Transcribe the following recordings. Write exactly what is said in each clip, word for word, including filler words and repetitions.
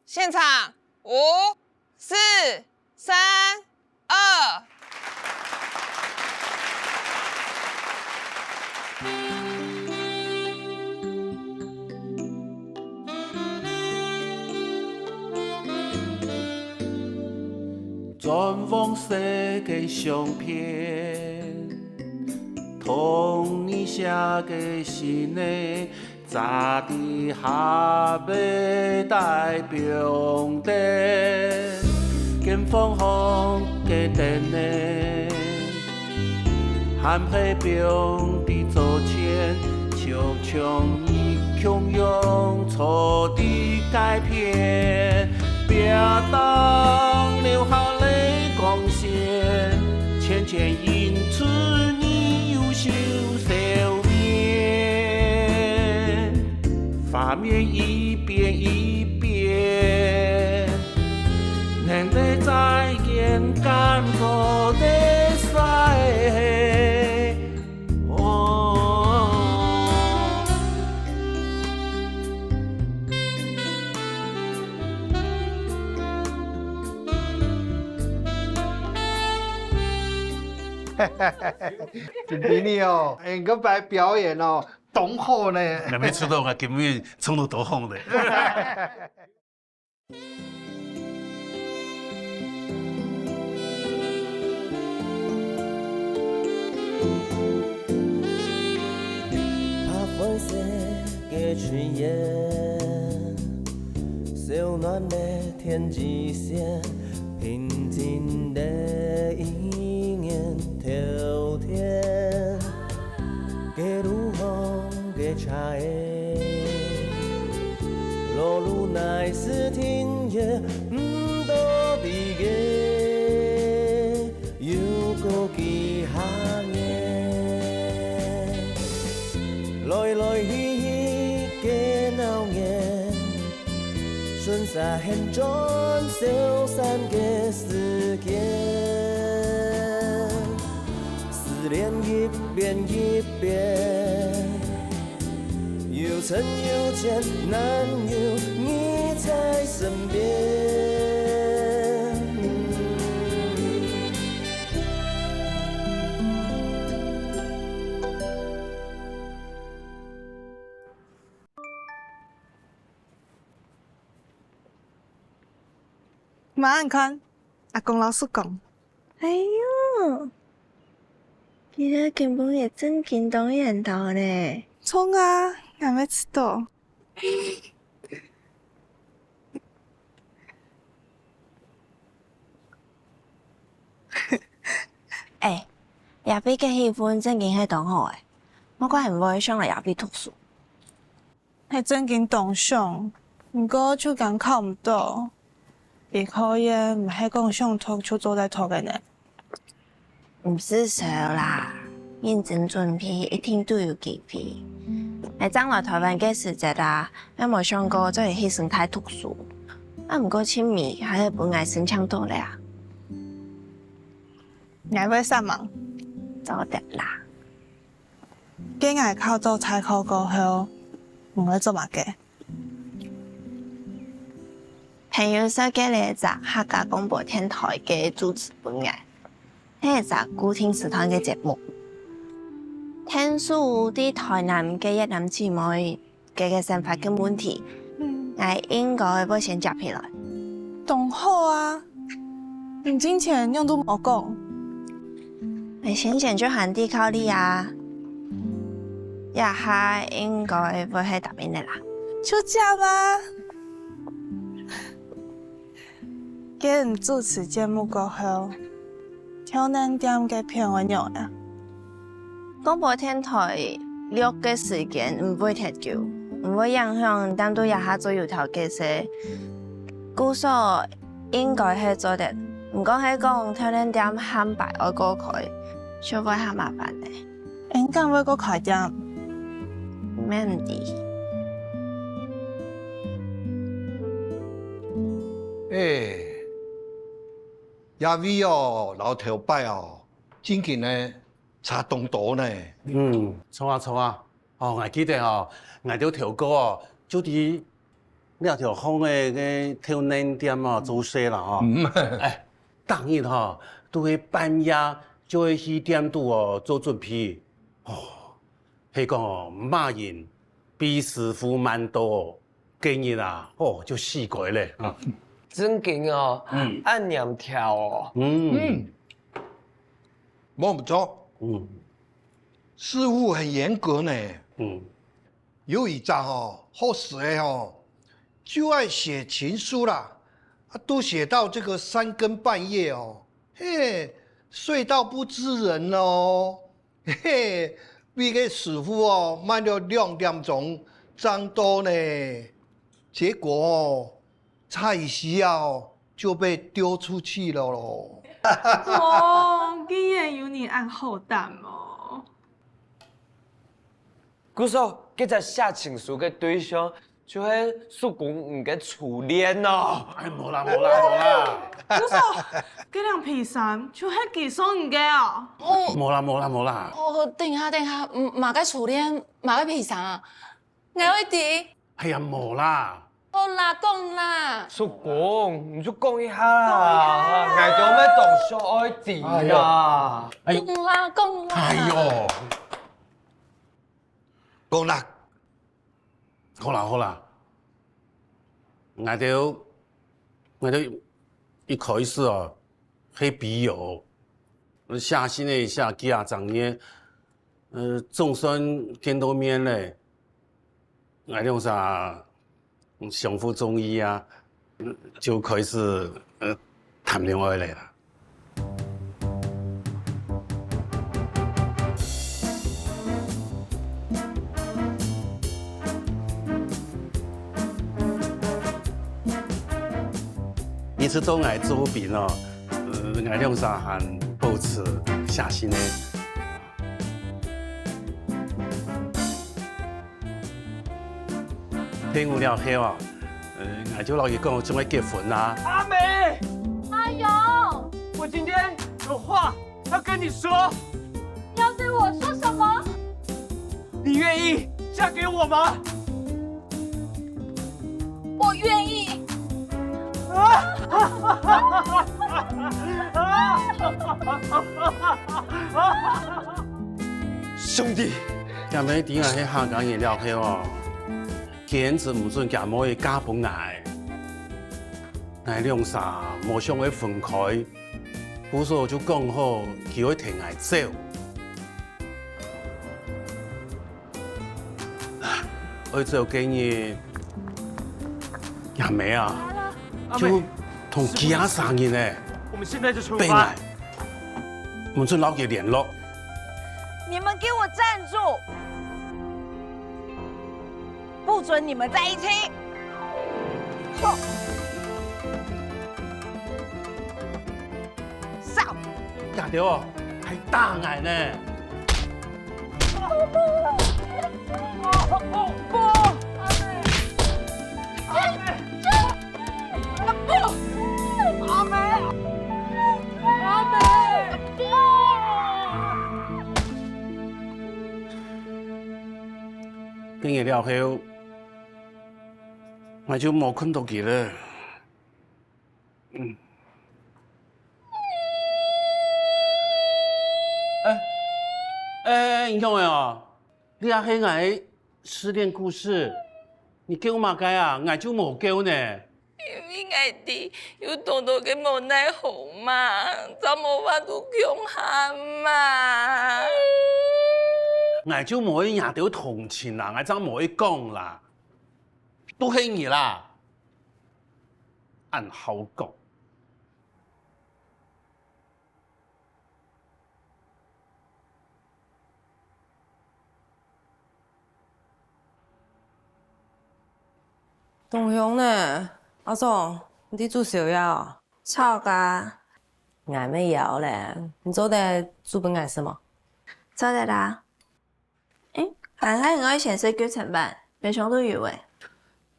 現場，五、四、三、二。轉往昔个相片，同你寫个信仔， 紮佇下背帶放等，揀芳香个燈仔，還係放佇桌前，就像你共樣坐佇該片，壁頂留下來光線，淺淺映出你優秀笑面。 畫面一遍一遍，能得再見，感覺得使。哦。真个哦，哎，你个表演哦， 當好呢。𠊎乜知道𠊎今晡日唱到當好呢。白灰色个炊煙，燒暖了天際線，平靜的一年秋天。 街路項个車仔，路路乃是停歇，毋多知个，又過幾下年。來來去去个鬧熱， 順續現轉消散个時間，思念一遍一遍，有深有淺，難有你在身邊。 媽，你看，阿公老師講。哎喲，佢兜根本也正經當緣投呢。著啊，𠊎乜知道。哎，這位个氣氛正經係當好誒，莫怪你會想來這位讀書。 係正經當想，毋過就驚考毋著。醫科院毋係講想讀就做得讀个呢。毋使愁啦，認真準備一定都有機會。𠊎正來臺灣个時節啊，𠊎無想過做得去成大讀書。啊毋過盡尾還係分𠊎申請著了啊。𠊎會煞猛。做得啦。 該𠊎考著大學過後，你會做麼个？朋友設計了一隻客家廣播電臺个主持分𠊎，係一隻固定時段个節目。聽說在臺南个越南姊妹 佢个生活个問題，𠊎應該會先接起來。當好啊！你進前仰都無講？𠊎先前就還在考慮啊，這下應該會係答應个啦。就這嗎？ 該你主持節目過後，調恁店个片會仰啊？廣播電臺錄个時間毋會忒久，毋會影響店肚這下做油條个事。故所應該係做得，毋過係講調恁店下擺愛過開，就會較麻煩咧。 𠊎敢會過開店？無問題。欸，這位哦，摎頭擺哦，正經呢，差當多呢。嗯，著啊，著啊。哦，𠊎記得哦，𠊎兜頭過哦，就在這條巷仔个豆奶店啊，做事啦吼。嗯。哎，逐日吼，都係半夜就會去店肚哦做準備。哦，係講哦，麼人比師傅慢到哦，該日啊，哦，就死該咧啊。正經哦，嗯。恁黏條哦。嗯。嗯。無毋著。嗯。師傅很嚴格呢。嗯。 有一隻吼，好食个吼，就愛寫情書啦，啊，都寫到這個三更半夜哦，嘿，睡到不知人哦，嘿，比該師傅哦慢了兩點鐘正到呢。結果哦，差一息啊哦，就被丟出去了咯。哦，竟然有你恁好膽哦！ 故所，該隻寫情書个對象就係叔公你个初戀哦。哎，無啦，無啦，無啦。故所，該領皮衫就係佢送你个哦。無啦，無啦，無啦。哦，等下，等下，嗯，麼个初戀，麼个皮衫啊？𠊎愛知。哎呀，無啦。好啦，講啦。叔公，你就講一下啦，講一下啦。𠊎兜乜當想愛知啊。哎喲。哎喲。講啦，講啦。哎喲。 講啦。好啦，好啦。𠊎兜，𠊎兜一開始哦，係筆友，寫信个寫幾下隻月，呃，總算見到面咧。𠊎兩儕 相互中意啊，就開始，呃，談戀愛咧啦。一直到𠊎做兵哦，呃，𠊎兩儕還保持寫信个。 退伍了後啊，呃，𠊎就摎佢講，將愛結婚啦。阿美！阿勇！我今天有話要跟你說。你要對我說什麼？你願意嫁給我嗎？我願意。兄弟， 厥姆知𠊎係客家人了後哦，堅持毋准厥妹嫁分𠊎。𠊎兩儕無想愛分開，故所就講好，佢愛𢯭𠊎走。愛走該日，厥姆啊，就同其他儕人仔，我們現在就出發。逼𠊎，毋准摎佢聯絡。你們給我站住！ 不准你們在一起！走！家丟哦，還打𠊎呢！阿妹！阿妹！ 該日了後，𠊎就無看到佢了。嗯。哎，哎，你講个哦，這係𠊎个失戀故事。 你噭麼个啊？𠊎就無噭呢。因為𠊎知有當多个無奈何嘛，正無法度共下嘛。𠊎就無愛若兜同情啦，𠊎正無愛講啦。都係你啦，恁好講。 冬香呢？阿忠，你在煮宵夜哦？著啊。𠊎乜枵咧，你做得煮分𠊎食無？做得啊。 欸，還係你愛先食九層粄，冰箱肚有欸。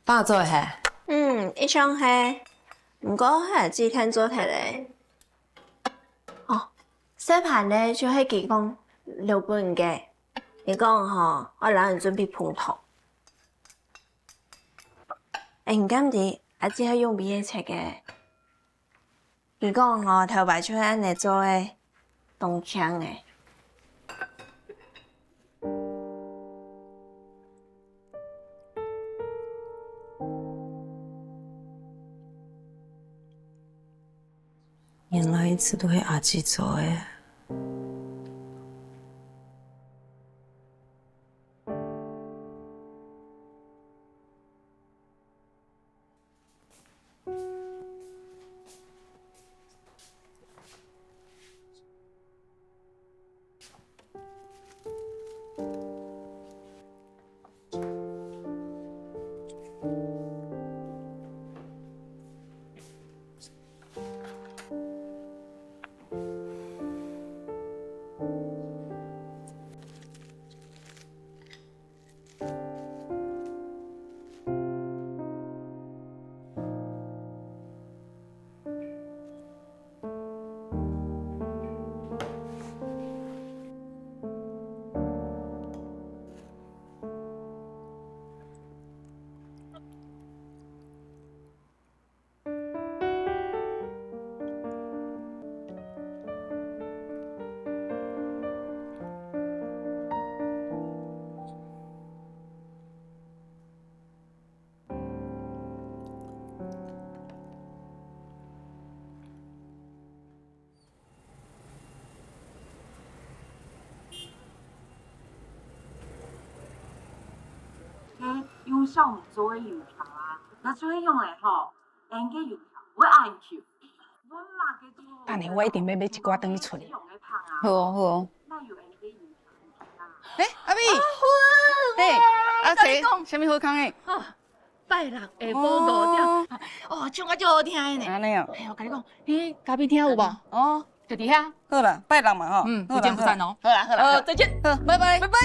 飽嘴係？嗯，一向係。毋過還有幾件做忒咧。哦，食飯咧就係佢講留分你个。佢講吼，愛摎你準備飯湯。欸，你敢知阿姊係用邊个切个？佢講吼，頭擺就係恁呢做个，當香个。原來一直都係阿姊做个。 用酵母做个油條啊，拿出去用咧吼，恁个油條會恁Q。等下我一定愛買一寡轉去厝裡。好哦，好哦。欸，阿美。嘿，阿姐，啥物好康的？ 拜六下晡五點。哦，唱甲足好聽的呢。按呢哦。哎，我甲你講，彼咖啡廳有無？哦，就佇遐。好啦，拜六嘛吼。嗯，好啦，不見不散哦。好啦，好啦，好，再見。好，拜拜。拜拜。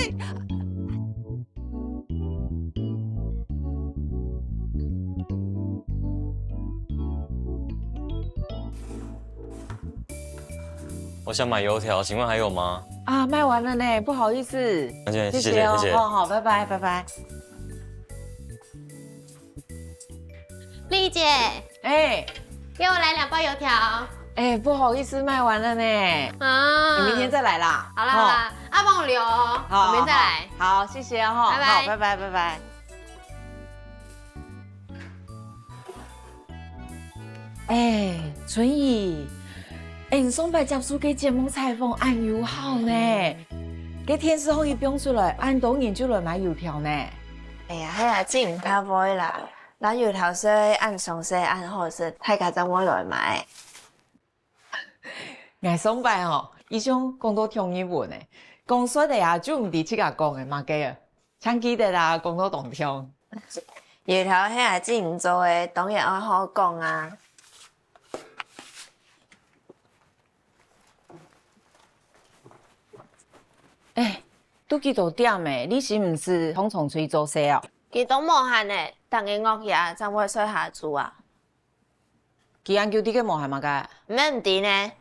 我想买油条，请问还有吗？啊，卖完了呢，不好意思。那就谢谢，谢谢哦，谢谢。好好，拜拜，拜拜。 麗姐，哎，给我來兩包油條。哎，不好意思，賣完了呢。啊，你明天再來啦。好啦，好啦，啊，幫我留哦，好，我明天再來。好，好，謝謝哦，拜拜。好，拜拜，拜拜。哎，春姨，哎，你上擺接受个節目採訪恁有效呢，該電視項一放出來，恁多人就來買油條呢。哎呀，係啊，真毋怕會啦。 摎油條食恁詳細恁好食，大家正會來買。𠊎上擺吼，一向講到忒入文呢，講煞个啊，就毋知自家講个麼个啊，淨記得啊，講到當暢。油條係阿姊你做个，當然愛好好講啊。哎，都幾多點了，你是毋是通常出去做事哦？佢都無閒呢，等佢落夜正會睡下晝啊。 佢恁久在該無閒麼个？毋免毋知呢。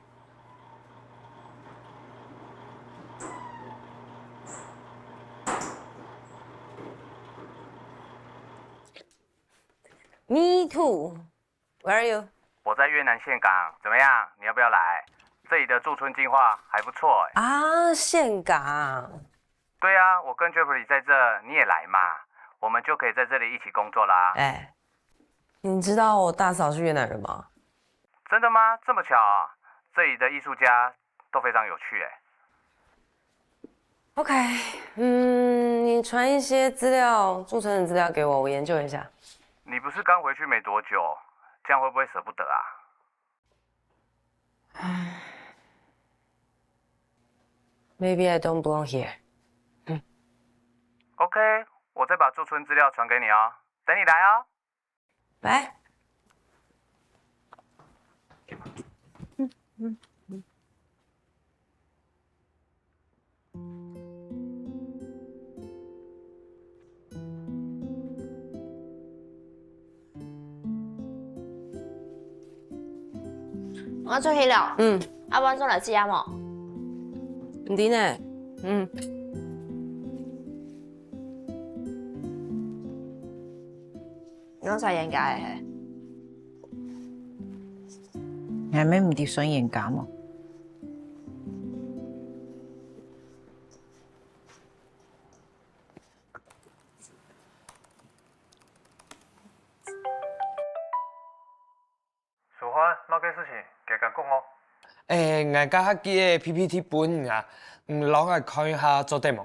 Me too. Where are you? 我在越南岘港，怎么样？你要不要来？这里的驻村计划还不错哎。啊，岘港。对啊，我跟 Jeffrey 在这，你也来嘛，我们就可以在这里一起工作啦。哎，你知道我大嫂是越南人吗？真的吗？这么巧啊！这里的艺术家都非常有趣哎。OK，嗯，你传一些资料，驻村的资料给我，我研究一下。你不是刚回去没多久，这样会不会舍不得啊？唉，Maybe I don't belong here. OK，我再把驻村资料传给你哦，等你来哦。 拜。我出去了。嗯。啊，晚上來食無？毋知呢。嗯。當在冤家个係？𠊎乜毋知算冤家無？淑歡，麼个事情？遽遽講哦。誒，𠊎加下寄个P P T分你啊，你摎𠊎看一下做得無？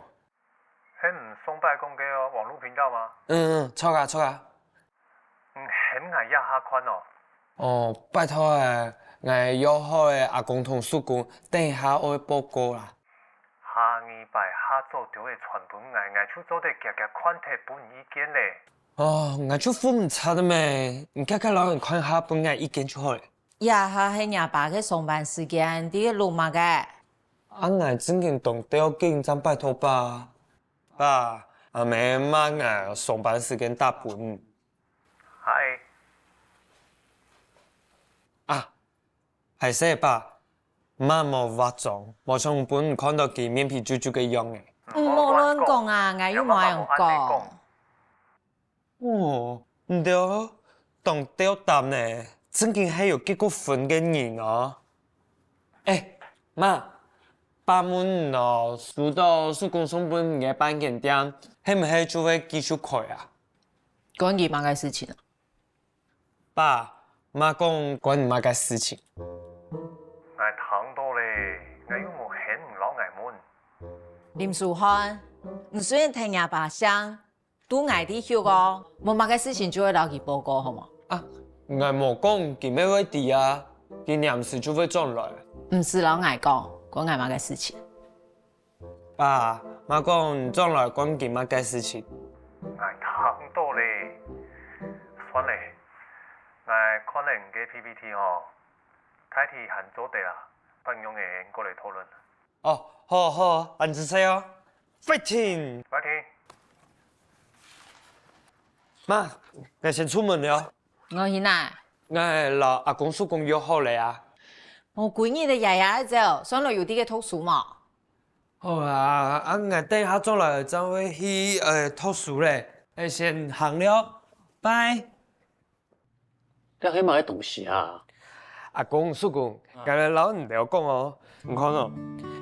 係你上擺講个網路頻道嗎？嗯，嗯，著啊，著啊。你喊𠊎這下看哦。哦，拜託誒，𠊎約好个阿公同叔公等一下愛報告啦。下二擺下早兜仔傳分𠊎，𠊎就做得遽遽看忒分你意見咧。 哦，𠊎就赴毋掣了咩，你遽遽摎𠊎看下分𠊎意見就好了。這下係若爸个上班時間，在該錄麼个？啊，𠊎正經當吊緊，正拜託爸。爸，阿姆罵𠊎上班時間打分。嗨。啊， 壞勢，爸，媽無化妝，無想分你看著佢面皮皺皺个樣仔。毋好亂講啊，𠊎又無恁樣講。哦，你兜當吊搭呢，正經係有結過婚个人哦。誒，媽，爸問你哦，收著叔公送分你个半間店，係毋係就會繼續開啊？關佢麼个事情啊？ 爸，媽講關你麼个事情？𠊎聽著咧，𠊎又無喊你摎𠊎問。林淑歡，你雖然聽若爸聲，肚𠊎知曉哦，無麼个事情就會摎佢報告，好無？啊，𠊎無講佢乜會知啊，佢黏時就會轉來。毋使摎𠊎講，關𠊎麼个事情？ 爸，媽講你轉來關佢麼个事情？𠊎聽著咧。算咧，𠊎看咧你个P P T吼，大體還做得啊，放你用个過來討論。哦，好，好，恁仔細哦。Fighting！Fighting！媽，𠊎先出門了。𠊎去哪？𠊎摎阿公叔公約好咧啊。無幾日个爺爺愛走，算來有在該讀書無？ 好啊，啊，𠊎等下轉來正會去，呃，讀書咧，𠊎先行了，bye。這係麼个東西啊？阿公、叔公，𠊎來摎你兜講哦，你看哦，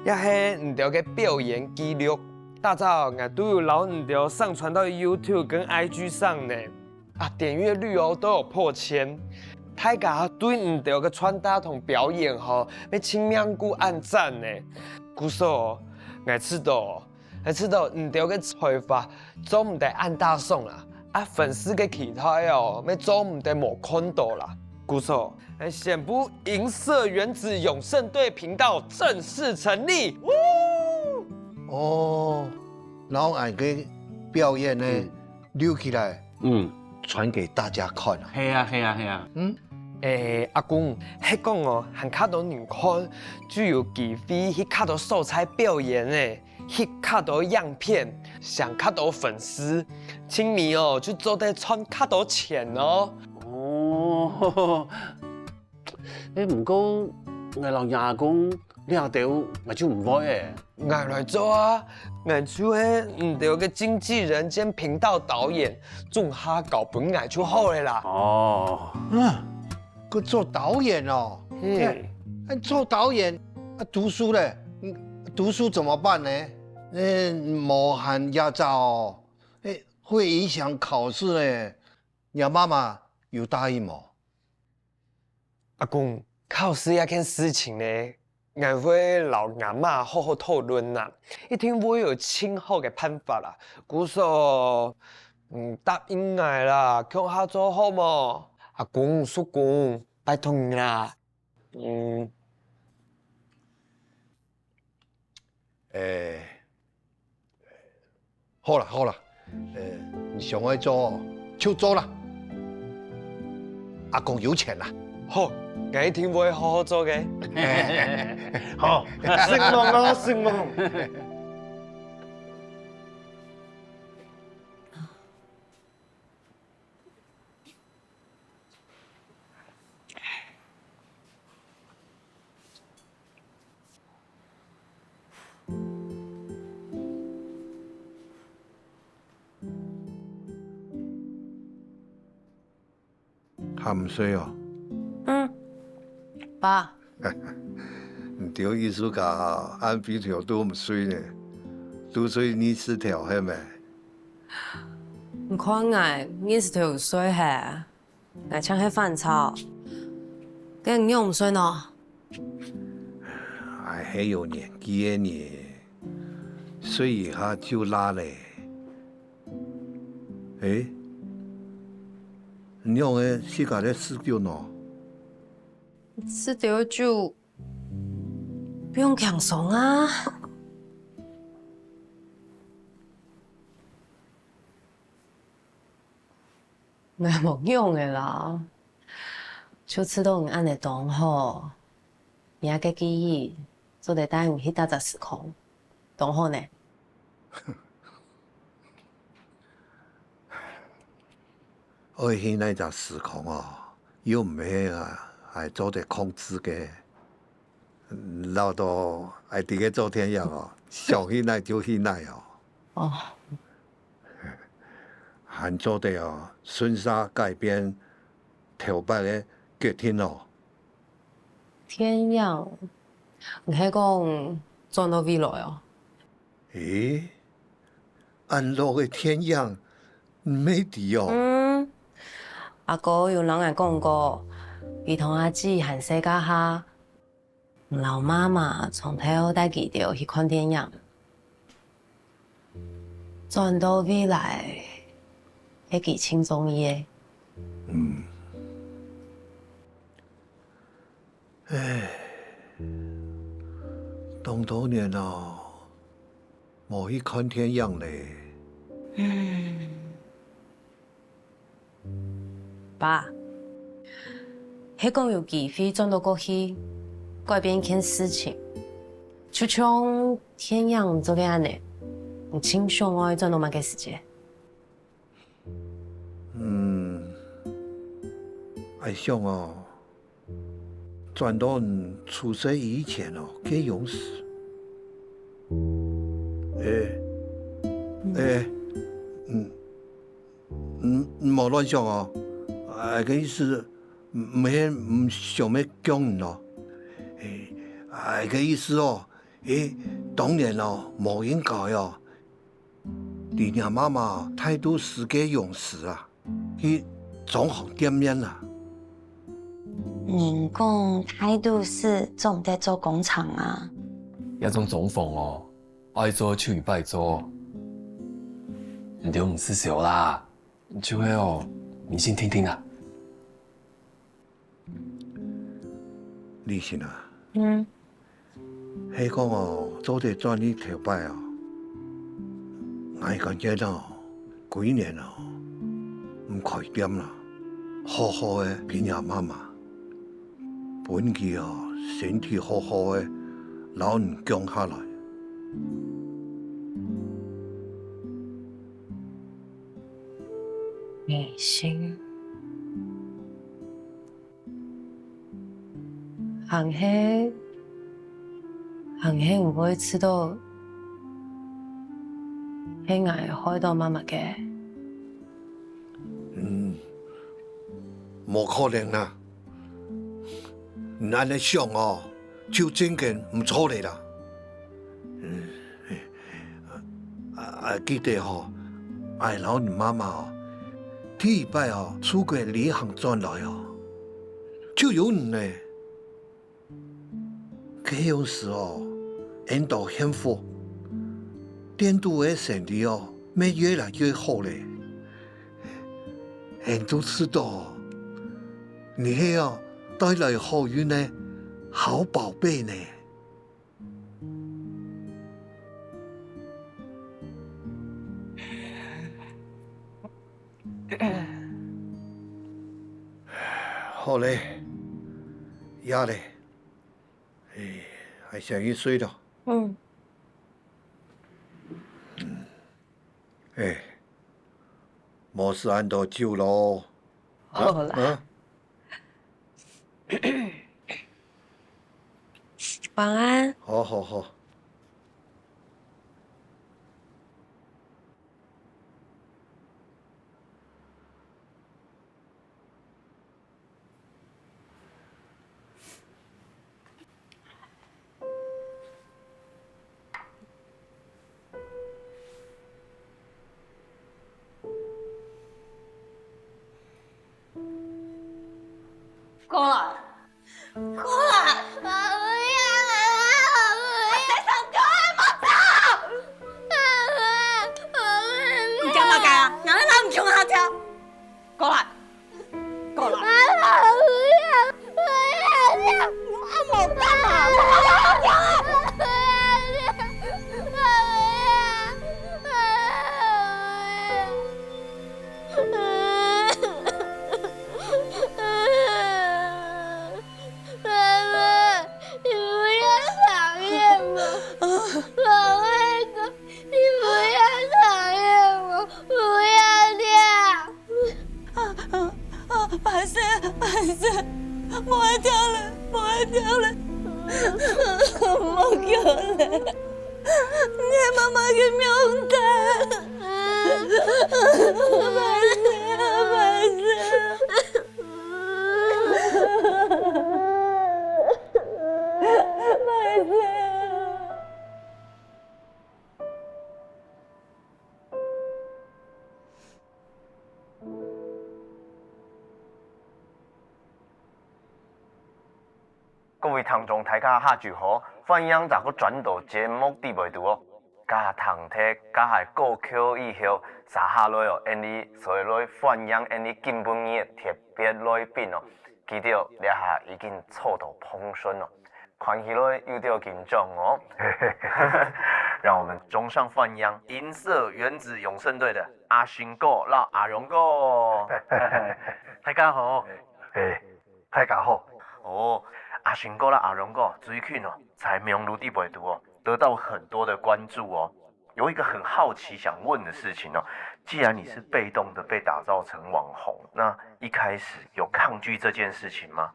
這係你兜个表演記錄，打早𠊎都有摎你兜上傳到YouTube跟I G上呢。 啊，點閱率哦都有破千。大家對你兜个穿搭同表演吼，乜盡命牯恁讚呢。故所，𠊎知著，𠊎知著你兜个才華做毋得恁打爽啊，啊粉絲个期待哦，乜做毋得無看著啦。故所，𠊎宣布銀色原子永勝隊頻道正式成立。哦，摎𠊎个表演呢，留起來。 嗯，傳給大家看啊。係啊，係啊，係啊。嗯，誒，阿公，係講哦，還較多人看，就有機會去較多所在表演誒，去較多影片，上較多粉絲，盡尾哦，就做得賺較多錢哦。哦，誒，毋過𠊎摎若阿公 這兜𠊎就毋會誒。𠊎來做啊，𠊎就係你兜个經紀人兼頻道導演，總下交分𠊎就好了啦。哦，嗯，佢做導演哦。嗯，哎，做導演，啊，讀書咧，嗯，讀書怎麼辦呢？嗯，無閒夜照哦，哎，會影響考試呢。你媽媽有答應無？ 阿公，考試這件事情呢，𠊎會摎吾媽好好討論啊，一定會有盡好个辦法啦。故所，嗯，答應𠊎啦，共下做好無？阿公、叔公，拜託你啦。嗯。誒， 好啦，好啦，呃，你想愛做就做啦。阿公有錢啦。好，𠊎一定會好好做个。好，承蒙哦，承蒙。毋睡哦？嗯，爸。你兜藝術家恁會頭都毋睡呢，都睡日時頭係無？你看𠊎日時頭有睡係？𠊎像係反常。該你仰毋睡呢？ 𠊎係有年紀个人，睡一下就罅咧。誒，你仰仔自家來試酒呢？試兜酒，放輕鬆啊。 𠊎無仰仔啦，就試著你恁仔當好，你个記憶做得帶你去逐隻時空，當好呢。愛去哪隻時空哦，又毋係啊，𠊎做得控制个。 老到愛在該做電影哦，想去哪就去哪哦。哦。還做得哦，順續改變頭擺个決定哦。電影，你係講轉到未來哦？ 咦，恁老个電影，你乜知哦？嗯，阿哥有摎𠊎講過，佢同阿姊還細个下，𠊎摎媽媽常透帶佢兜去看電影。轉到未來，係佢盡中意个。嗯。 唉，當多年哦，無去看電影咧。爸，係講有機會轉到過去，改變一件事情，就像電影做个恁仔，你盡想愛轉到麼个時節？ 嗯，𠊎想哦，轉到你出世以前哦，該央時。誒，誒，嗯，嗯，毋好亂想哦。𠊎个意思，毋，毋係毋想愛降你哦。誒，𠊎个意思哦，誒，當然哦，無應該哦， 你若媽媽大肚屎个央時啊，去裝潢店面啊。人講大肚屎做毋得做工程啊。這種裝潢哦，愛做就一擺做。你兜毋使愁啦，就係哦，迷信定定啊。 李尋啊，嗯。係講哦，做得轉去頭擺哦，𠊎感覺哦，歸年哦，毋開店啦，好好个陪若媽媽，分佢哦，身體好好个，摎你降下來。迷信。 還係，還係毋會知著係𠊎害著媽媽个。嗯，無可能啦！你恁仔想哦，就真經毋著咧啦。嗯， 啊，啊，記得吼，𠊎摎你媽媽哦，第一擺哦，出國旅行轉來哦，就有你呢。該央時哦，𫣆都幸福，店肚个生理哦，乜越來越好咧。𫣆都知著，你係哦，帶來好運个好寶貝呢。 好咧，夜咧，哎，還想去睡囉。嗯。嗯。哎，無食恁多酒囉。好啦。啊？啊？晚安。好，好，好。過來！過來！我不要，我不要，我不要！我身上丟的，莫走！我不要，我不要！你驚麼个啊？若你老母共下跳！過來！過來！我不要，我不要！啊，莫走啊！莫走啊！我不要，我不要！ 妈妈，你不要讨厌我，我会哭，你不要讨厌我，不要这样。啊，啊，啊，白色，白色，莫再哭了，莫再哭了，莫哭了，你係媽媽个名字。白色，白色。 各位聽眾，大家下晝好，歡迎再過轉到節目裡背肚哦。 加糖忒，加係過口以後，續下來哦，𠊎俚所以來歡迎𠊎俚今晡日特別來賓哦，佢兜這下已經坐到膨順哦，看起來有兜緊張哦。讓我們掌聲歡迎銀色原子永生隊的阿信哥摎阿榮哥。大家好。欸，大家好。哦，阿信哥摎阿榮哥最近哦，在網路裡背肚哦， 得到很多的關注哦。有一個很好奇想問的事情哦，既然你是被動的被打造成網紅，那一開始有抗拒這件事情嗎？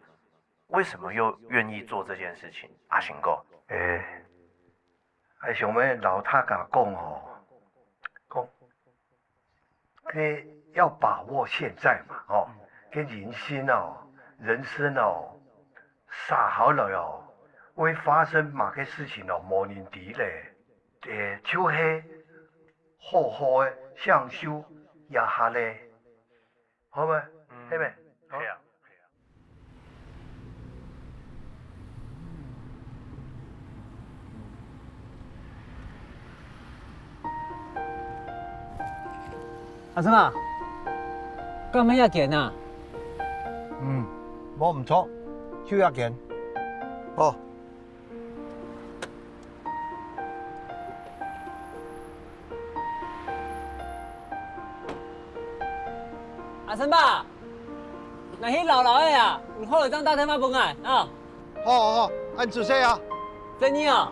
為什麼又願意做這件事情？阿信哥。欸，𠊎想欲摎大家講哦，講 該要把握現在嘛，吼，該人生哦，人生哦，續下來哦，會發生麼个事情哦，無人知咧。欸，就係好好个享受這下咧，好無？係無？好。係啊。 阿生啊，敢係這間啊？嗯，無毋著，就這間。哦， 阿生伯，𠊎去摎摎仔啊，你好了正打電話分𠊎啊。好好好，恁仔細啊。正經啊。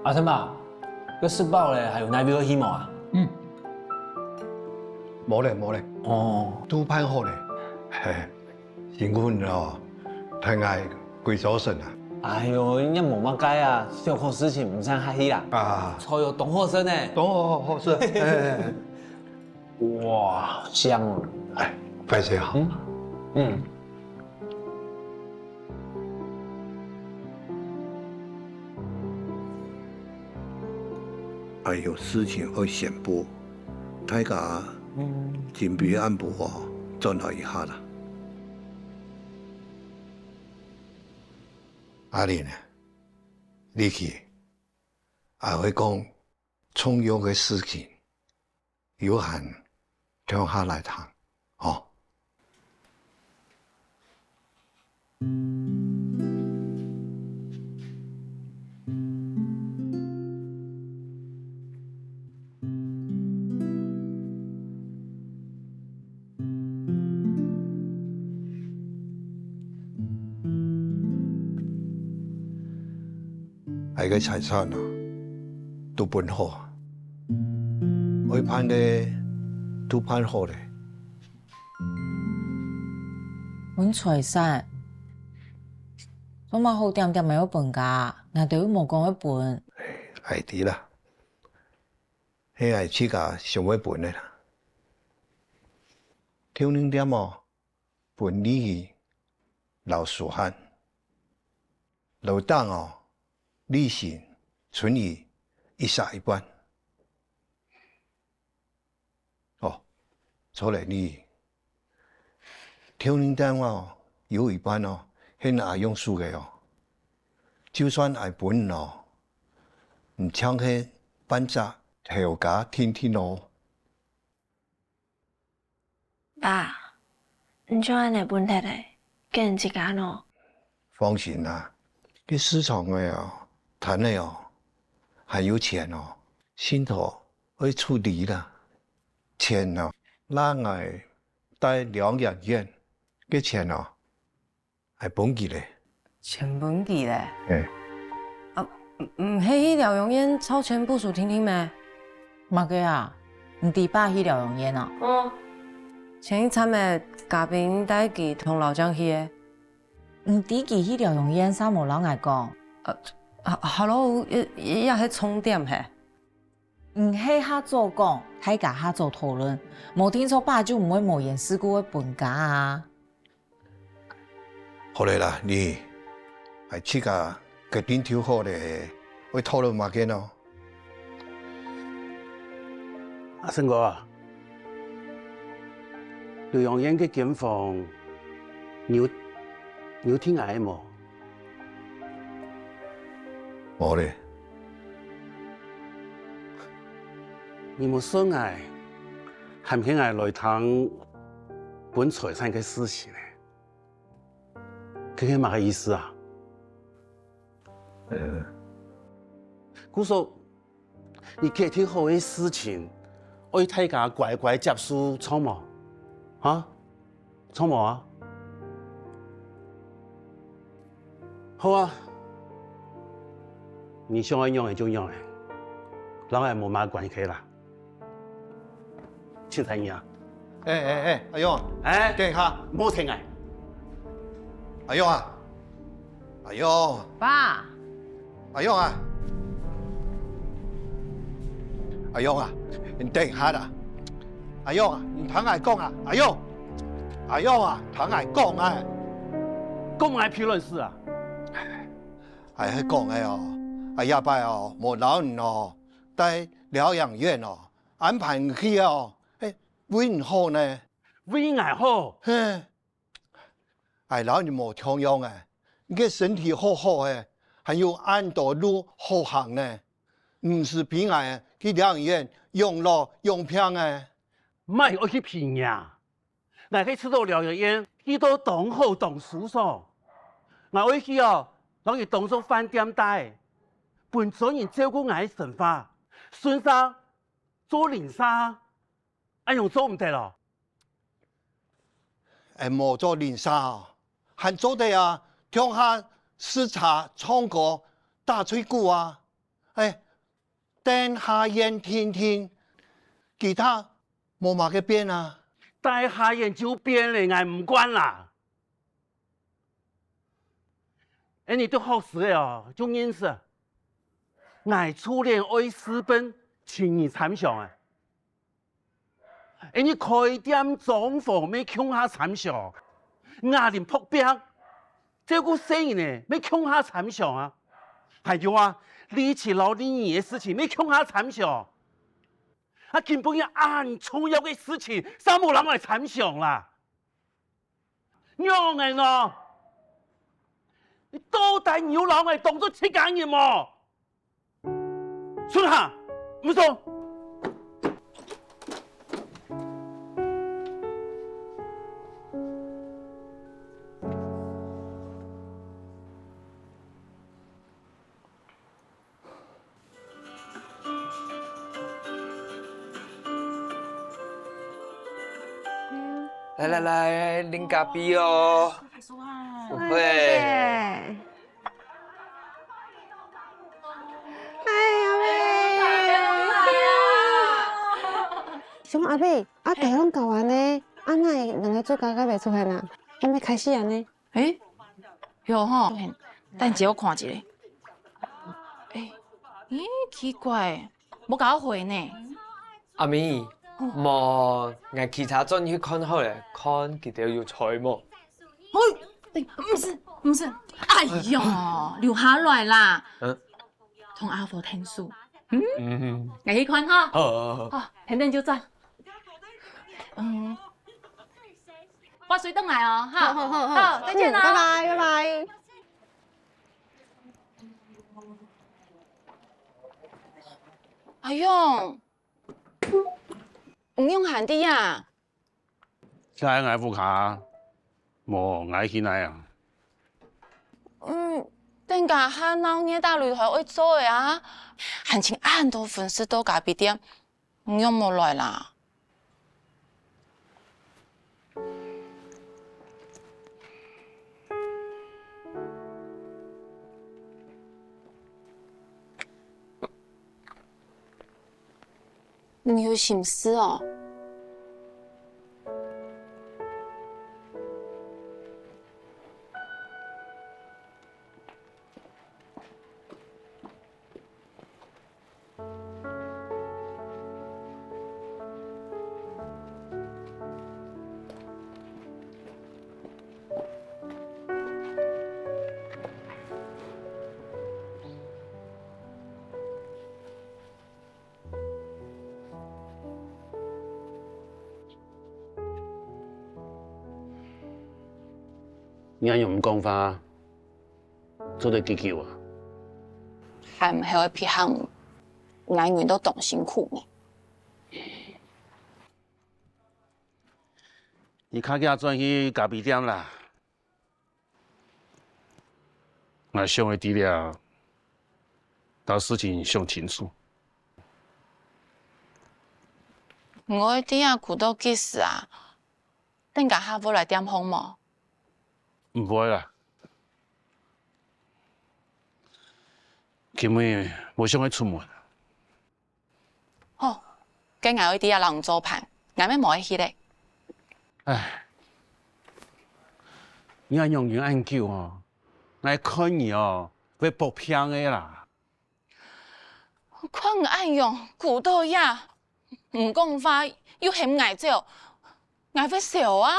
阿生伯，該食飽咧，還有哪位愛去無啊？嗯。無咧，無咧。哦。都辦好咧。嘿，辛苦你哦，大家歸早晨啊。哎喲，也無麼个啊，小可事情，毋使客氣啊。啊。菜有當好食呢。當好，好食。嘿，嘿，嘿。 哇，香哦。哎，歹勢哈。嗯，嗯。還有事情愛宣布，大家，嗯。準備暗晡哦，轉來一下啦。阿玲啊，你去，還會講重要个事情。 有閒，共下來談，吼。𠊎个財產啊，都分好啊。愛辦个都辦好咧。分財產，做麼好恬恬个愛分家，𠊎兜又無講愛分。𠊎知啦，係𠊎自家想愛分个啦。豆奶店哦，分利益摎舒涵，樓頂哦，利息、春雨一儕一半。 哦，著咧，你，豆奶店哦，有一半哦，係阿勇收个哦。就算𠊎分你哦，毋淨係半隻頭家定定哦。爸，你就恁樣分忒咧，該自家呢？放心啦，該市場个哦，攤个哦，還有錢哦，信託 愛處理啦。錢啊，𠊎帶療養院个錢啊，𠊎分佢咧。錢分佢咧？嘿。啊，毋，毋係去療養院湊錢補數定定咩？麼个啊？你知爸去療養院啊？嗯。前一站仔，嘉賓帶佢同老蔣去个。你知佢去療養院，煞無摎𠊎講？啊，啊，hello，這，這係重點嘿。 你係較早講，大家較早討論，無定著爸就毋會無緣事故會分家啊。好咧啦，你，𠊎自家決定就好咧，愛討論麼个呢？阿勝哥啊，療養院个間房，你有，你有定𠊎無？ 無咧。你無信𠊎，還係𠊎來談分財產个事情呢？這係麼个意思啊？呃。故所， 你決定好个事情，愛大家乖乖接受，著無？哈？著無啊？好啊，你想愛仰仔就仰仔，摎𠊎無麼關係啦。凊彩你啊！ 哎，哎，哎，阿勇，哎，等一下。莫停啊！阿勇啊，阿勇，爸，阿勇啊，阿勇啊，你等一下啦！阿勇啊，你聽𠊎講啊，阿勇，阿勇啊，聽𠊎講啊！講麼个屁卵事啊！哎，係講个哦，啊，這擺哦，無摎你哦，帶療養院哦，安排你去哦，哎，為你好呢。 為𠊎好？嘿，𠊎摎你無共樣欸，你个身體好好欸，還有恁多路好行呢，毋使逼𠊎去療養院養老養病欸。莫愛去逼𠊎啊！𠊎係知著療養院去到當好當舒爽，𠊎愛去哦，摎佢當做飯店待，分專人照顧𠊎个生活，順續做鄰舍。 恁樣做毋得哦？哎，無做鄰舍哦，還做得啊，共下食茶、唱歌、打嘴鼓啊。哎，等下院定定，其他無麼个變啊。大下院就變咧，𠊎毋管啦。 恁樣讀學士个哦，就認識。𠊎初戀愛私奔，尋你參詳欸。恁樣開店裝潢，乜共下參詳。牙齦仆病，照顧細人仔，乜共下參詳啊。還有啊，利親摎利兒个事情，乜共下參詳。啊，今晡日恁重要个事情，煞無摎𠊎參詳啦！ 仰仔呢？你到底有摎𠊎當做自家人無？順下，毋爽！ 來來來，啉咖啡哦。喂。哎呀喂！想阿伯，啊，嘿。大風搞完呢，啊，哪會兩个主角還袂出現啊？還袂開始啊呢？誒，有吼，等一下我看一下。誒，咦，奇怪，無共我回呢。阿咪，哦。無，𠊎騎車轉去看好了，看佢兜有在無？喂，誒，毋使，毋使，哎喲，留下來啦。嗯。 同阿婆𢯭手。嗯？嗯。𠊎去看哈。好，好，好，好。好，等等就轉。嗯，我隨轉來哦，哈。好，好，好，好。好，再見哦。嗯，拜拜，拜拜。阿勇，你仰還在啊？ 在𠊎屋下，無𠊎去哪啊？嗯，等下還鬧熱打擂台愛做个啊，還請恁多粉絲到咖啡店，你仰無來啦？ 你有心事哦？ 你恁樣毋講話，做得幾久啊？還毋係愛別項，𠊎忍到當辛苦呢。你較遽轉去咖啡店啦。 𠊎想愛知了，兜事情想清楚。𠊎愛知啊，苦到幾時啊？等下還會來店項無？毋會啦。今晡無想愛出門。 好，該𠊎愛佇這摎你做伴，𠊎乜無愛去咧。唉，你愛忍恁久哦，𠊎看你哦，會發病个啦。看你恁樣，苦到這，毋講話又喊𠊎走，𠊎會愁啊。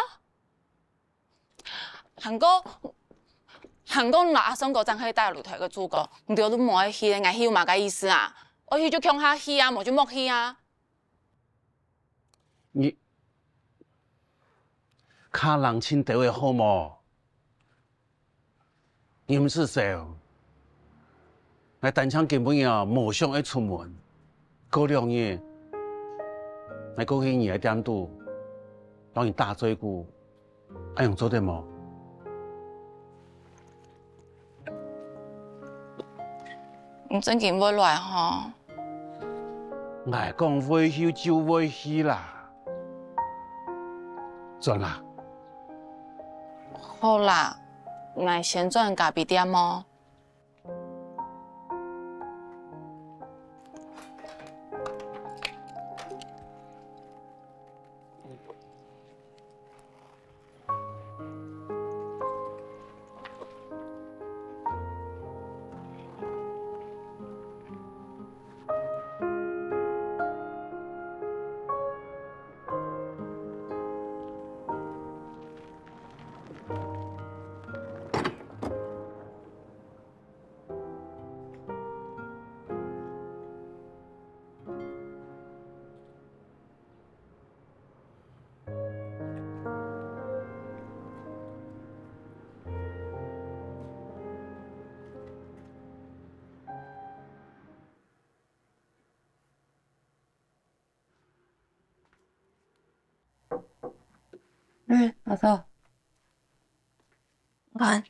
還過，還過𠊎摎阿松哥正係打擂台个主角，你兜都無愛去，𠊎去有麼个意思啊？愛去就共下去啊，無就莫去啊。你較冷靜兜仔好無？你毋使愁。 𠊎單淨今晡日哦，無想愛出門。過兩日，𠊎過去你个店肚，摎你打嘴鼓，恁樣做得無？你正經會來吼？𠊎講會去就會去啦。轉啦。好啦，𠊎先轉咖啡店哦。 嗯，阿嫂。你看。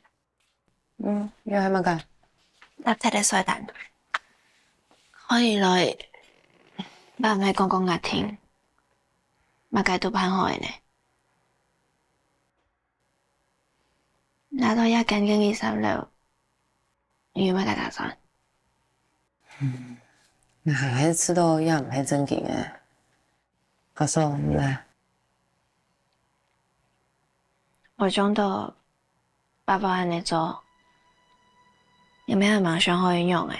嗯，又係麼个？搭忒个菜單。可以來，爸姆講講𠊎聽，麼个都辦好个呢。 拿到這間个二三樓，你有麼个打算？嗯，𠊎還係試著這毋係正經个。阿嫂，你來。我想到爸爸恁樣做，你們還蠻想好一樣誒。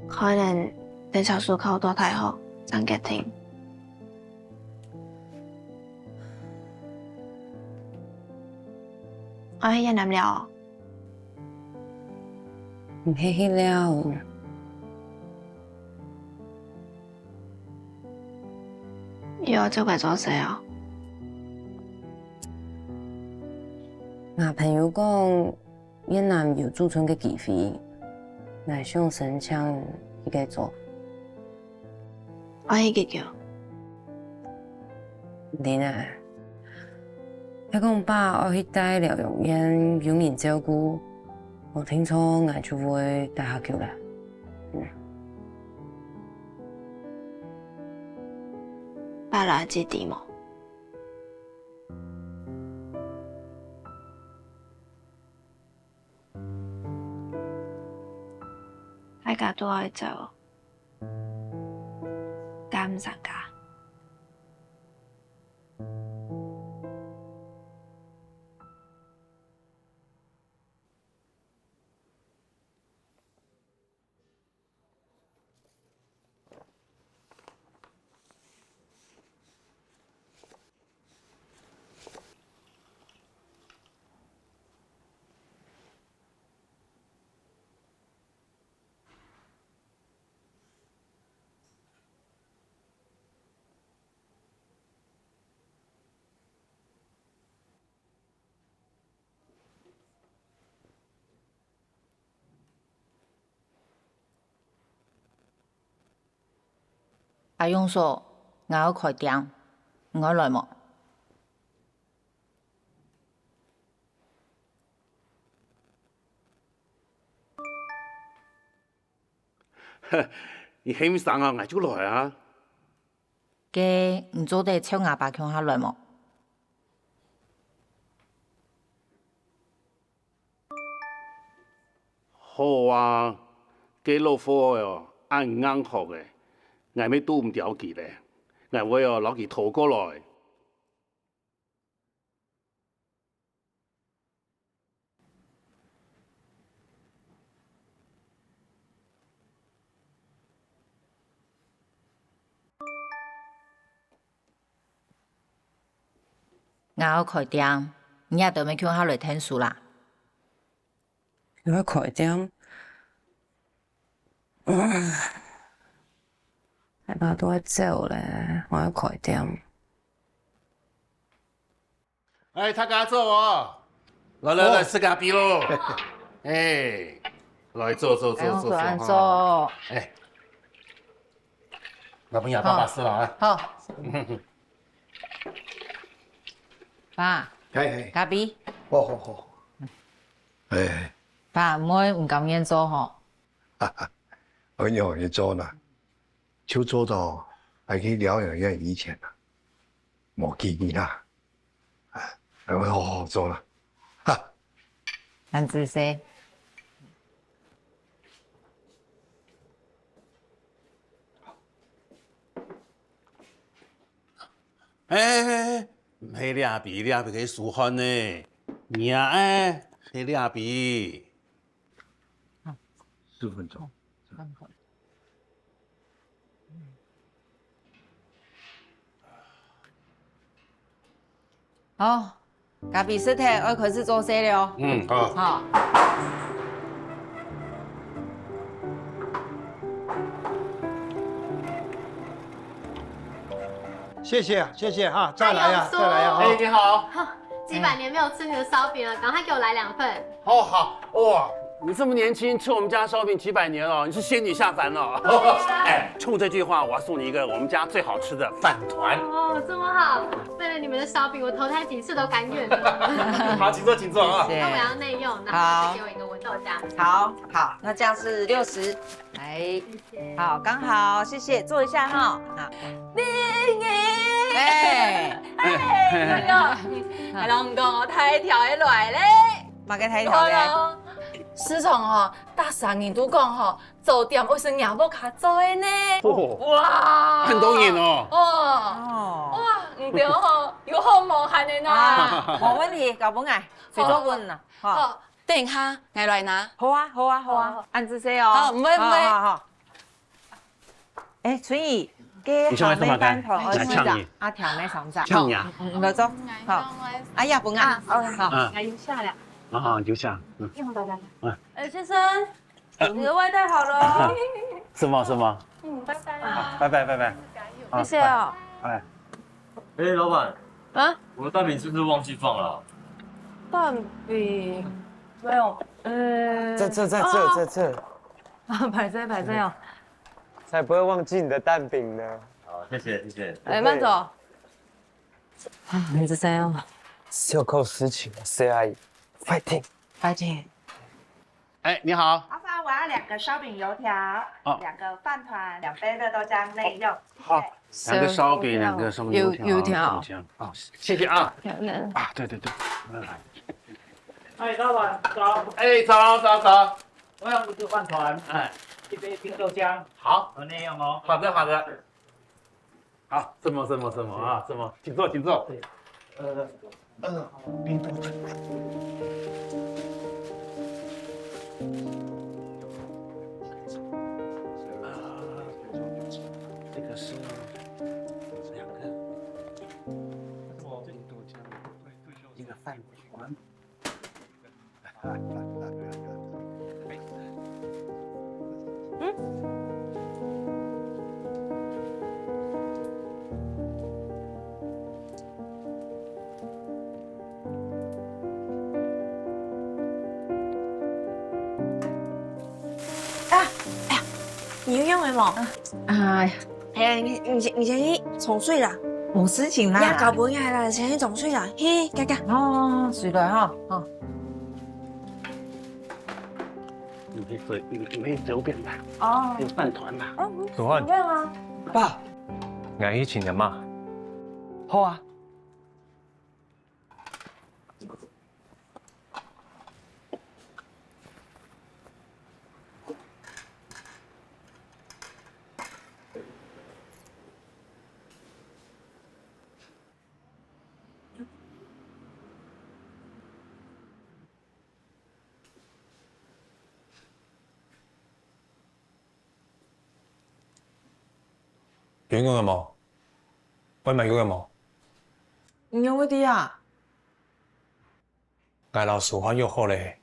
可能等小叔考到大學正決定。愛去越南尞哦。毋係去尞。 又愛做該做事哦。𠊎朋友講，越南有駐村个機會，𠊎想申請去該做。愛去幾久？毋定啊，係講爸愛去戴療養院有人照顧，無定著𠊎就會戴較久啦。嗯。 爸摎阿姊知無？大家都愛走，敢毋參加？ 阿勇嫂，𠊎愛開店，你愛來無？你喊一聲啊，𠊎就來啊。該你做得湊吾爸共下來無？ 好啊，該老貨仔哦，恁硬殼仔，𠊎乜堵毋著佢咧，𠊎會哦摎佢拖過來。 𠊎愛開店，你也兜乜共下來𢯭手啦。你愛開店？唉，大家都愛走咧，𠊎愛開店。 哎，大家坐哦，來來來，哦。食咖啡咯。哎，來坐坐坐坐坐，哎，坐坐。哎，𠊎分你爸爸食了啊。好。爸，嘿嘿，咖啡。好好好。哎，爸，毋會毋甘願做吼？哈哈，哎喲，你做啦，就做到還去療養院以前啦，無機會啦。 哎，好好做了，哈。恁仔細。哎，哎，哎，毋係這杯，這杯係手汗呢。你啊，哎，係這杯。十分鐘。 好，咖啡食忒，愛開始做事了。嗯，好。好。謝謝啊，謝謝哈，再來啊，再來啊，哈。哎，你好。幾百年沒有吃你的燒餅了，趕快給我來兩份。 哦，好，哇，你這麼年輕，吃我們家燒餅幾百年了，你是仙女下凡了。哎，衝這句話，我要送你一個我們家最好吃的飯糰。哦，這麼好，為了你們的燒餅，我投胎幾次都甘願了。好，請坐，請坐啊。謝謝。那我要內用，然後再給我一個文豆夾。好，好，那這樣是六十。來，謝謝。好，剛好，謝謝，坐一下哈。好。哎，哎，哎，哎，老公，我大條个來咧。 麼个大條个？哎喲，市場吼，逐儕人都講吼，到店愛食若屋下做个呢。哦，哇，恁多人哦。哦，哦。哇，毋對吼，有好無閒个呢。啊，無問題，交分𠊎，隨做分啦，吼。好，等一下，𠊎來拿。好啊，好啊，好啊，好。恁仔細哦。好，毋會，毋會。好，好，好。 哎，春雨，該你想愛食麼个？下尾飯糰愛來搶你。先食，啊，甜个先食。搶你啊？嗯，嗯，來做。好。哎呀，不啊，啊，OK，好。嗯。來，留下了。啊，留下。嗯。用到了。嗯。哎，先生，呃，你的外带好了哦。什么什么？嗯，拜拜啊。好，拜拜拜拜。加油。好，谢谢哦。拜拜。哎，老板。啊？我的蛋饼是不是忘记放了啊？蛋饼没有，呃，在这，在这，哦。在这。啊，歹势歹势哦。 才不会忘记你的蛋饼呢。好，谢谢，谢谢。哎，慢走。啊，你是怎样？小口事情啊，谢阿姨，fighting。Fighting。哎，你好。麻烦我要两个烧饼油条，哦。两个饭团，两杯热豆浆内用。好，谢谢。两个烧饼，两个烧饼油条，油，油条。油条。好，谢谢啊。有人。啊，对对对，来来。哎，老板早。哎，早早早。我要五个饭团，哎，一杯冰豆浆，好，和内用哦。好的好的。 好，什么什么什么啊，什么，请坐，请坐。对，呃，呃，冰冻的。这个是两个，一个饭团。 啊，哎呀，你有用的無？哎呀，哎呀，你你先你先去冲水啦。无事情啦。你也搞不应该啦，先去冲水啦，嘿，乖乖。哦，水来哈，哦。你可以随你你可以随便拿，哦，有饭团啦。哦，不用啊。爸，俺一起的嘛。好啊。 有用个無？外賣有个無？你用个滴啊？𠊎摎淑煥約好咧，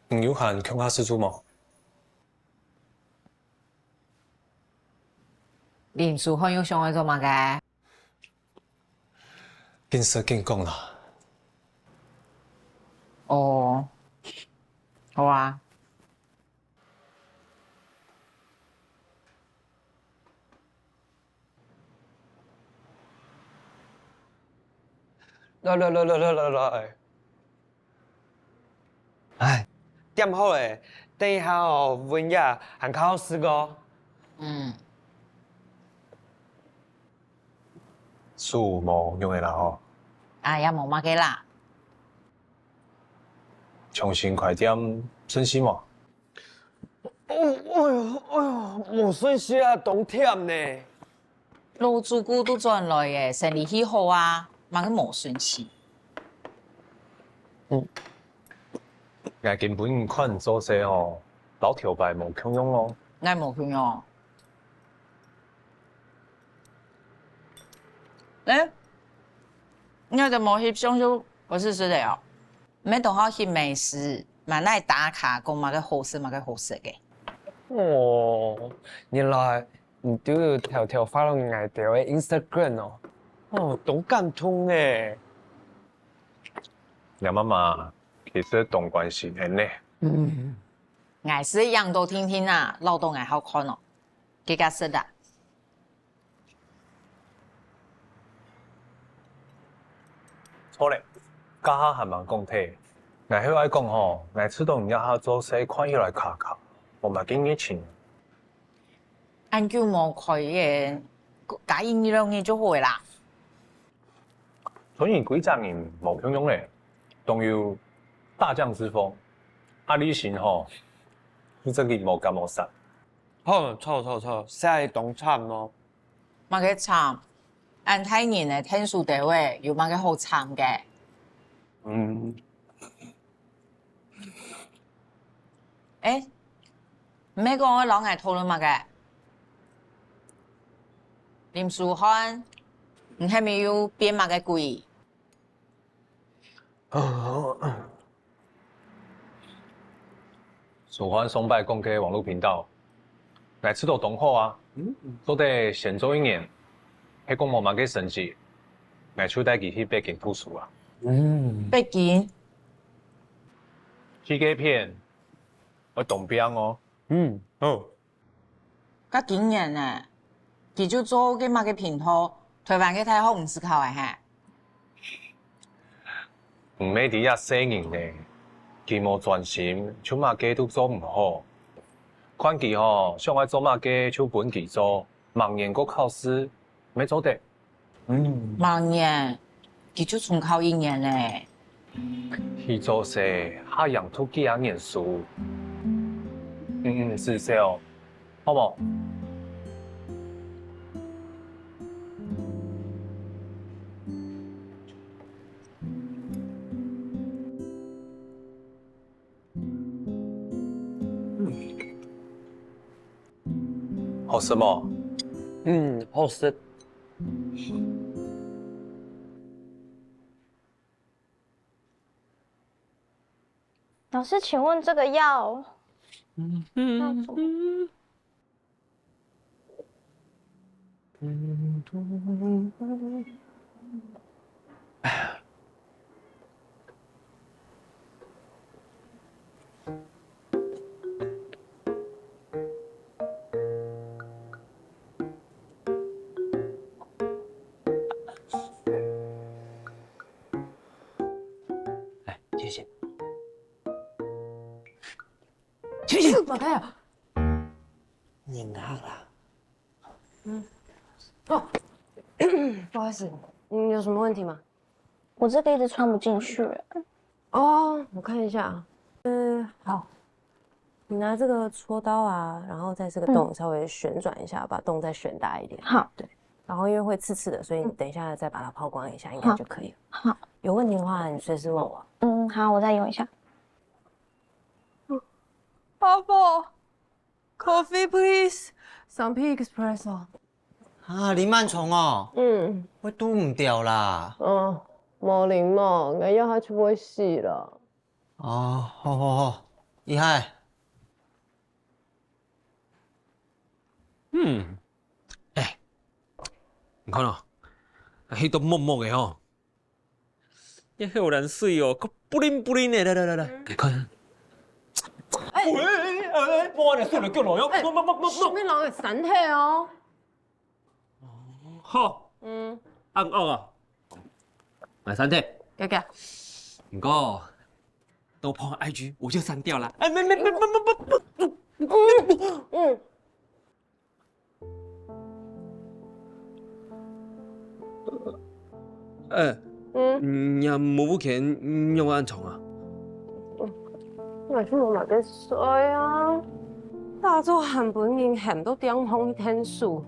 你有閒共下食晝無？林淑煥又想愛做麼个？緊食緊講啦。哦，好啊。 來來來來來來來。哎，點好咧，等一下哦，文雅還較好食哦。嗯。手無用个啦吼。哎呀，無麼个啦。重新開店順序無？ 哦，哎喲，哎喲，無順序啊，當忝呢。老主顧都轉來咧，生理係好啊，麼个無順序？嗯。𠊎今晡日看你做事哦，摎頭擺無共樣哦。𠊎無共樣。欸，你這無翕相就毋使食咧哦？ 毋係當好翕美食，嘛哪打卡講麼个好食麼个好食个。哦，原來你都有偷偷follow𠊎兜个Instagram哦。哦，當感動呢。若媽媽其實當關心你呢。嗯，𠊎係影到定定啊，恅到𠊎好看哦。 自家食啊。好咧，這下還吂講忒。𠊎係愛講吼，𠊎試著你這下做事看起來卡卡，無麼个熱情。恁久無開業，加一兩日就好个啦。所以歸隻人無共樣咧，當有大將之風，啊你心吼，你真个無感無煞。好，著著著，寫到當慘哦。麼个慘？恁大人个𢯭手兜仔，有麼个好慘个？嗯。欸，毋係講愛摎𠊎討論麼个？林書翰，你係毋係又變麼个鬼？ 書翰上擺講个網路頻道，𠊎試著當好啊，做得先做一年，係講無麼个成績，𠊎就帶佢去北京讀書啊。北京？去該片，愛當拚哦。嗯，好。 該今年呢，佢就做該麼个頻道，臺灣个大學毋使考个係？毋係在這細人呢，佢無專心，就麼个都做毋好。看佢吼，想愛做麼个就分佢做，明年過考試，乜做得。 明年，佢就重考一年咧。去做事，還讀幾下年書。嗯嗯，係哦，好無？ 好食無？嗯，好食。老师，请问这个要，嗯，要怎么？ 哎，谢谢。谢谢。马开啊！你拿啦。嗯。哦，不好意思，你有什么问题吗？我这个一直穿不进去。哦，我看一下啊。嗯，好。你拿这个戳刀啊，然后在这个洞稍微旋转一下，把洞再旋大一点。好。对。然后因为会刺刺的，所以你等一下再把它抛光一下，应该就可以了。好。有问题的话，你随时问我。嗯，好，我再用一下。Papa, coffee please. Sampi espresso. 啊，你慢蟲哦。嗯。會堵毋著啦。哦，無靈無，𠊎這下就會死了。哦，好好好，厲害。嗯，哎，你看哦，翕到濛濛个吼。 這荷蘭水哦，可bling bling个，來來來來，你看。哎，哎哎哎，莫按呢，手來叫來哦，哎，莫莫莫莫莫。啥物人个身體哦？好，嗯，暗暗啊，來身體。哥哥，毋過，都po I G，我就刪掉了。哎，沒沒沒沒沒沒。嗯。 哎，嗯，若無物件仰會恁重啊？𠊎就無麼个睡啊，打早還分人喊到店項去𢯭手，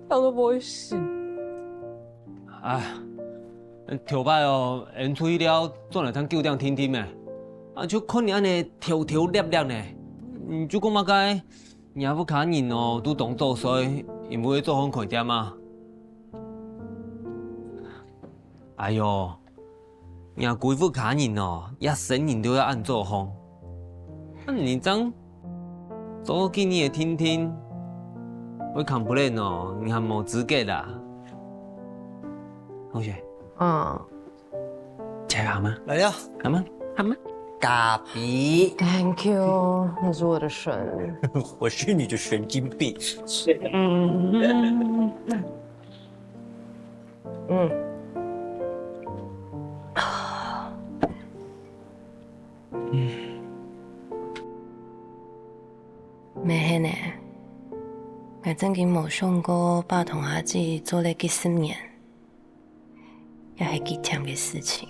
等到會死。哎，頭擺哦，𠊎出去尞，轉來正九點定定咩，啊，就看你恁呢偷偷攝攝呢，你就講麼个？ 若屋下人哦，都當早睡，因為做項開店啊。哎喲，若歸屋下人哦，一生人都愛恁早項。啊，你正做幾日个定定，會complain哦，你還無資格啦。同學。嗯。 加油好嗎？來了。好嗎？好嗎？咖啡。Thank you，你是我的神。我是你的神经病。嗯。嗯。毋係呢，𠊎正經無想過爸同阿姊做了幾十年， 也係幾悿个事情。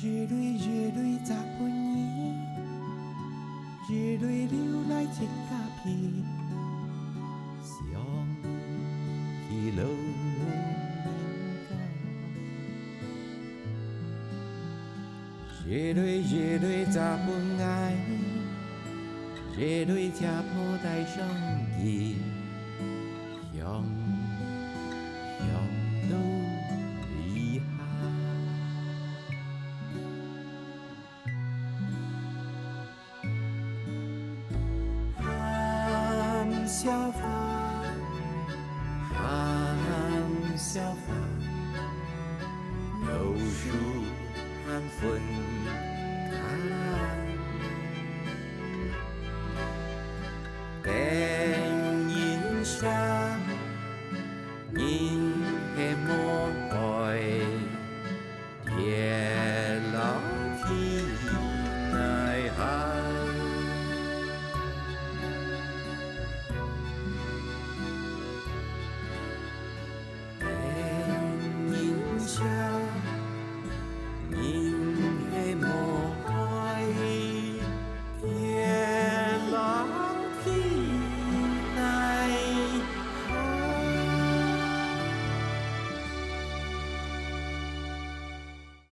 一蕊一蕊摘分你，一蕊留來自家鼻。想起老人家，一蕊一蕊摘分𠊎，一蕊姐婆戴上去。 香，香到地下。含笑花，含笑花，老樹含粉卡啦。等人惜。